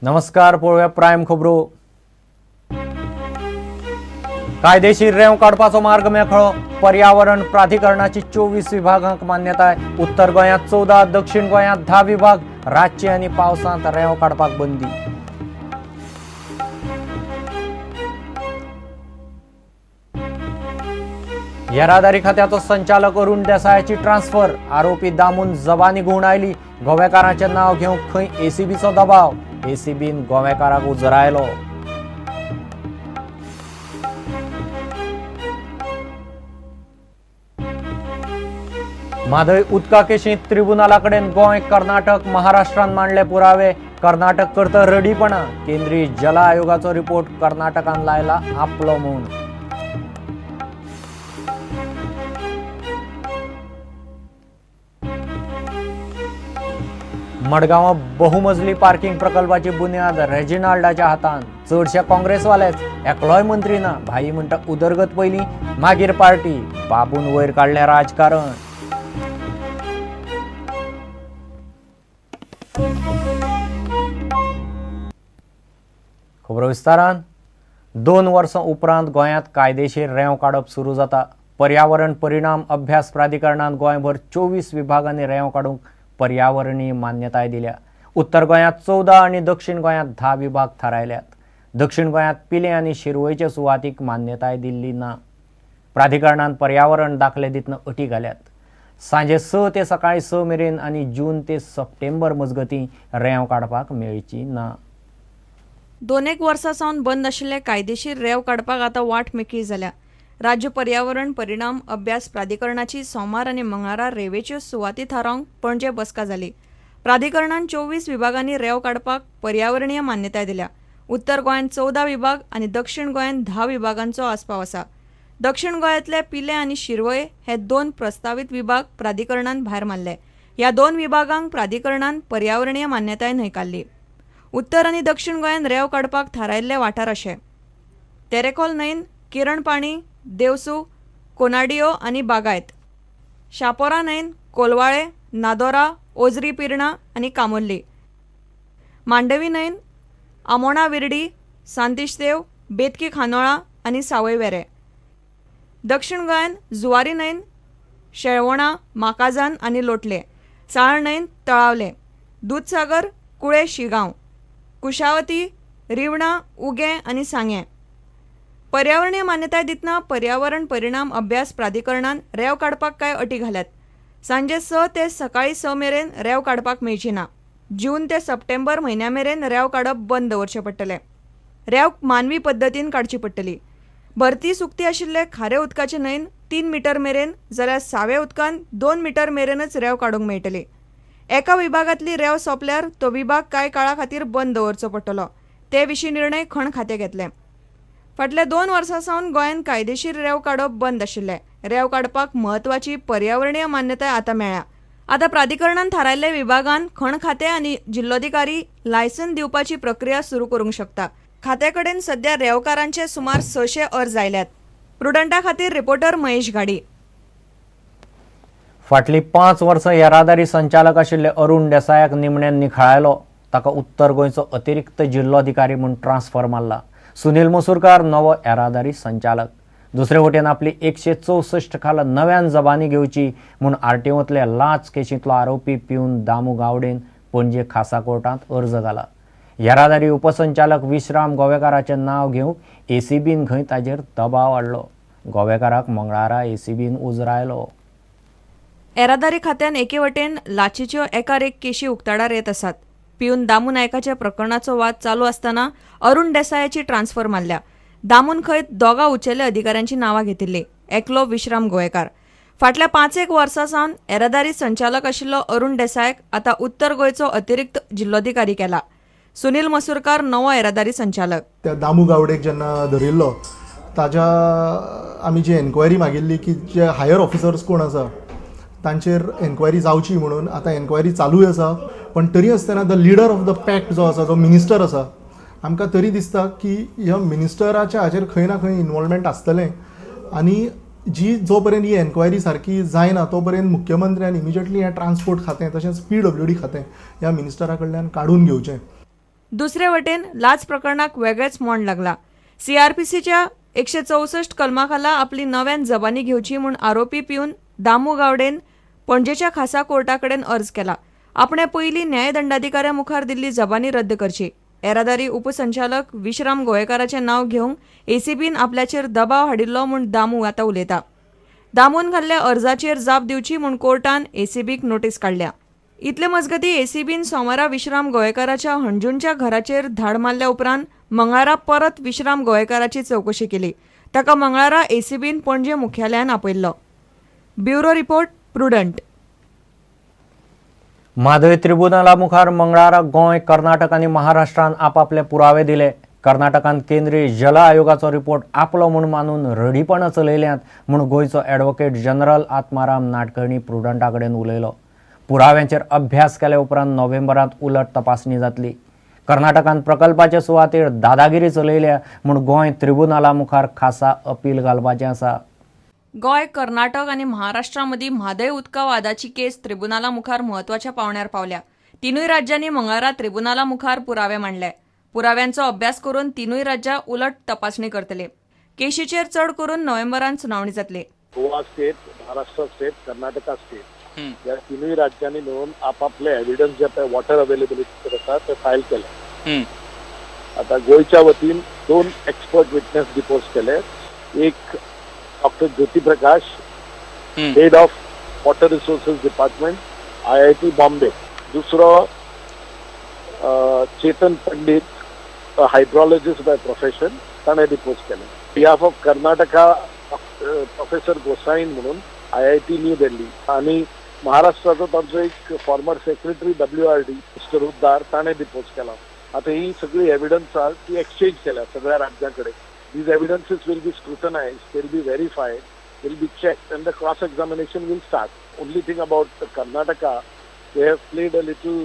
नमस्कार, पळोवया प्रायम खबरो. कायदेशीर रेंव काडपाचो मार्ग मेकळो. पर्यावरण प्राधिकरणाची 24 विभागांक मान्यताय. उत्तर गोंयांत 14, दक्षिण गोंयांत 10 विभाग. रातचे आनी पावसांत रेंव काडपाक बंदी. येरादारी खात्याचो संचालक अरुण देसायाची ट्रान्सफर. आरोपी दामून जबानी घुंवडायली. गोवेकारांचें नांव घेवंक खंय एसीबीचो दबाव. एसीबीन गोवेकाराक उजरायलो. म्हादय उदका केशींत त्रिबुनाला कडेन गोंय, कर्नाटक, महाराष्ट्रान मांडले पुरावे. कर्नाटक करता रडीपणा. केंद्रीय जल आयोगाचो रिपोर्ट कर्नाटकान लायला आपलो म्हूण. मडगांव बहुमजली पार्किंग प्रकल्पाची बुन्याद रेजिनाल्डाच्या हातान. चडशे काँग्रेसवालेच, एकलोय मंत्री ना. भाई म्हणटा उदरगत पयली, मागीर पार्टी. बाबून वयर काडलें राजकारण. खबरो विस्तारान. 2 वर्सां उपरांत गोंयांत कायदेशीर रेंव काडप सुरू जाता. पर्यावरण परिणाम अभ्यास प्राधिकरणान गोंयभर 24 विभागांनी रेंव काडूंक पर्यावरणीय मान्यताय दिल्या. उत्तर गोंयांत 14 आनी दक्षिण गोंयांत 10 विभाग थारायल्यात. दक्षिण गोंयांत पिले आनी शिरवयचे सुवातीक मान्यताय दिल्ली ना. प्राधिकरणान पर्यावरण दाखले दितना अटी घाल्यात. सांजे 6 ते सकाळी 6 मेरेन आनी जून ते सप्टेंबर मजगतीं रेंव काडपाक मेळची ना. 2-1 वर्सां सावन बंद आशिल्ले कायदेशीर रेंव काडपाक आतां वाट मेकळी जाल्या. राज्य पर्यावरण परिणाम अभ्यास प्राधिकरणाची सोमार आनी मंगळारा रेंवेच्यो सुवाती थारावंक पणजे बसका जाली. प्राधिकरणान 24 विभागांनी रेंव काडपाक पर्यावरणीय मान्यताय दिल्या. उत्तर गोंयांत 14 विभाग आनी दक्षिण गोंयांत 10 विभागांचो आस्पाव आसा. दक्षिण गोंयांतले पिले आनी शिरवय हे 2 प्रस्तावीत विभाग प्राधिकरणान भायर मारले. ह्या 2 विभागांक प्राधिकरणान पर्यावरणीय मान्यताय न्हयकारली. उत्तर आनी दक्षिण गोंयांत रेंव काडपाक थारायल्ले वाठार अशे: तेरेखोल न्हंयन, किरणपाणी, देवसू, कोनाडियो आनी बागायत; शापोरा न्हंयन, कोलवाळे, नादोरा, ओजरी पिर्णा आनी कामोर्ली; मांडवी न्हंयन, आमोणा विर्डी, सांतिश्तेव, बेतकी खानोळा आनी सावयवेरे; दक्षिण गोंयांत जुवारी न्हंयन, शेळवणा, माकाजान आनी लोटले; साळ न्हंयन, तळावले, दुदसागर, कुळे शिगांव, कुशावती, रिवणा, उगें आनी सांगें. पर्यावरणीय मान्यताय दितना पर्यावरण परिणाम अभ्यास प्राधिकरणान रेंव काडपाक कांय अटी घाल्यात. सांजे 6 ते सकाळी 6 मेरेन रेंव काडपाक मेळची ना. जून ते सप्टेंबर म्हयन्या मेरेन रेंव काडप बंद दवरचें पडटलें. रेंव मानवी पद्दतीन काडची पडटली. भरती सुकती आशिल्ले खारे उदकाचे न्हंयन 3 मिटर मेरेन जाल्यार सावे उदकान 2 मिटर मेरेनच रेंव काडूंक मेळटली. एका विभागांतली रेंव सोंपल्यार तो विभाग कांय काळा खातीर बंद दवरचो पडटलो. ते विशीं निर्णय खण खातें घेतले. फाटल्या 2 वर्सां सावन गोंयांत कायदेशीर रेंव काडप बंद आशिल्लें. रेंव काडपाक म्हत्वाची पर्यावरणीय मान्यताय आतां मेळ्ळ्या. आतां प्राधिकरणान थारायल्ल्या विभागान खण खातें आनी जिल्लोधिकारी लायसन दिवपाची प्रक्रिया सुरू करूंक शकता. खात्या कडेन सध्या रेंवकारांचे सुमार 600 अर्ज आयल्यात. प्रुडंटा खातीर रिपोर्टर महेश घाडी. फाटलीं 5 वर्सां येरादारी संचालक आशिल्ले अरुण देसायाक निमण्यान निखळायलो. ताका उत्तर गोंयचो अतिरिक्त जिल्लोधिकारी म्हूण ट्रान्सफर मारला. सुनील मसूरकार नवो येरादारी संचालक. दुसरे वटेन आपली 164 खाला नव्यान जबानी घेवची म्हूण आरटीओंतल्या लांच केशींतलो आरोपी पिवन दामू गावडेन पणजे खासा कोर्टांत अर्ज घाला. येरादारी उपसंचालक विश्राम गोवेकाराचें नांव घेवंक एसीबीन खंय ताजेर दबाव हाडलो. गोवेकाराक मंगळारा एसीबीन उजरायलो. येरादारी खात्यान एके वटेन लाचीच्यो एकार एक केशी उक्ताडार येत आसात. पिवन दामू नायकाच्या प्रकरणाचो वाद चालू आसतना अरुण देसायाची ट्रान्सफर मारल्या. दामून खंय 2 उंचेल्या अधिकाऱ्यांची नांवां घेतिल्ली. एकलो विश्राम गोवेकार. फाटल्या 5-1 वर्सां सावन येरादारी संचालक आशिल्लो अरुण देसायाक आतां उत्तर गोंयचो अतिरिक्त जिल्लोधिकारी केला. सुनील मसूरकार नवो येरादारी संचालक. त्या दामू गावडेक जेन्ना धरिल्लो ताज्या आमी जी एन्क्वायरी मागिल्ली की जे हायर ऑफिसर्स कोण आसा तांचेर एन्क्वायरी जावची म्हणून, आतां एन्क्वायरी चालूय आसा. पण तरी आसतना the leader of the pack जो आसा, जो मिनिस्टर आसा, आमकां तरी दिसता की ह्या मिनिस्टराच्या हाजेर खंय ना खंय इनवॉल्वमेंट आसतलें आनी जी जो पर्यंत ही एन्क्वायरी सारकी जायना तो पर्यंत मुख्यमंत्र्यान इमिजिएटली हें ट्रान्सपोर्ट खातें तशेंच पीडब्ल्यूडी खातें ह्या मिनिस्टरा कडल्यान काडून घेवचें. दुसरे वटेन लाच प्रकरणाक वेगळेच मोण लागला. सीआरपीसीच्या 164 कलमा खाला आपली नव्यान जबानी घेवची म्हूण आरोपी पिवन दामू गावडेन पणजेच्या खासा कोर्टा कडेन अर्ज केला. आपणे पयलीं न्यायदंडाधिकाऱ्या मुखार दिल्ली जबानी रद्द करची. येरादारी उपसंचालक विश्राम गोवेकाराचें नांव घेवंक एसीबीन आपल्याचेर दबाव हाडिल्लो म्हूण दामू आतां उलयता. दामून घाल्ल्या अर्जाचेर जाप दिवची म्हूण कोर्टान एसीबीक नोटीस काडल्या. इतले मजगतीं, एसीबीन सोमारा विश्राम गोवेकाराच्या हणजूणच्या घराचेर धाड मारल्या उपरांत मंगळारा परत विश्राम गोवेकाराची चवकशी केली. ताका मंगळारा एसीबीन Panaji मुख्यालयान आपयल्लो. Bureau report, Prudent. Mhadei त्रिबुनाला मुखार मंगळारा गोंय, कर्नाटक आनी महाराष्ट्रान आपापले पुरावे दिले. कर्नाटकान केंद्रीय जल आयोगाचो रिपोर्ट आपलो म्हूण मानून रडीपणां चलयल्यांत म्हूण गोंयचो ॲडव्होकेट जनरल आत्माराम नाडकर्णी प्रुडंटा कडेन उलयलो. पुराव्यांचेर अभ्यास केल्या उपरांत नोव्हेंबरांत उलट तपासणी जातली. कर्नाटकान प्रकल्पाचे सुवातेर दादागिरी चलयल्या म्हूण गोंय त्रिबुनाला मुखार खासा अपील घालपाचें आसा. गोंय, कर्नाटक आनी महाराष्ट्रा मदीं म्हादय उदका वादाची केस त्रिबुनाला मुखार म्हत्वाच्या पावंड्यार पावल्या. तिनूय राज्यांनी मंगळारा त्रिबुनाला मुखार पुरावे मांडले. पुराव्यांचो अभ्यास करून तिनूय राज्यां उलट तपासणी करतले. केशीचेर चड करून नोव्हेंबरांत सुनावणी जातली. Goa state, Maharashtra state, Karnataka state ह्या तिनूय राज्यांनी मेळून आपापले एव्हिडन्स जे पळय वॉटर अवेलेबिलिटीचेर आसा ते फायल केले. आता गोंयच्या वतीन दोन एक्सपर्ट विटनेस डिपोज केले. एक doctor Jyoti Prakash, Head of Water Resources Department, IIT Bombay. दुसरो चेतन पंडित, हायड्रॉलॉजिस्ट बाय प्रोफेशन, ताणें डिपोज केलें. Behalf of Karnataka, professor Gosain म्हणून, आयआयटी न्यू दिल्ली आणि महाराष्ट्राचो तांचो एक former secretary WRD, mister उद्दार, ताणें डिपोज केला. आता ही सगळी एव्हिडन्स आसा ती एक्सचेंज केल्या सगळ्या राज्यां कडेन. These evidences will be scrutinized, will be verified, will be checked and the cross examination will start. Only thing about Karnataka, they have played a little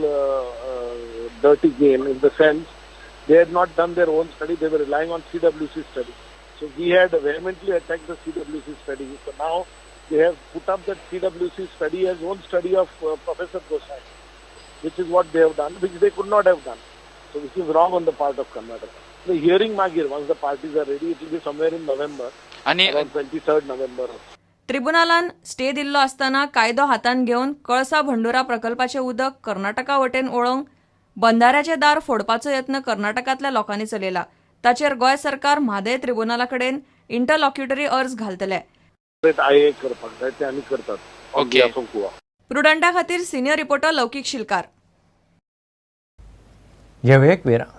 dirty game in the sense they had not done their own study, they were relying on CWC study. So we had vehemently attacked the CWC study. So now they have put up that CWC study as own study of Professor Gosai, which is what they have done, which they could not have done. So this is wrong on the part of Karnataka. The hearing मागीर, once the parties are ready, it will be somewhere in November, आणि around 23rd November. त्रिबुनालान stay दिल्लो आसतना कायदो हातांत घेवन कळसा भंडुरा प्रकल्पाचें उदक कर्नाटका वटेन वळोवंक बंधाऱ्याचें दार फोडपाचो यत्न कर्नाटकांतल्या लोकांनी चलयला. ताचेर गोंय सरकार म्हादय त्रिबुनाला कडेन इंटरलॉक्युटरी अर्ज घालतले. आय करपाक जाय ते आमी करतात on behalf of Goa. प्रुडंटा खातीर सिनियर रिपोर्टर लौकीक शिलकार. घेवया एक विराम.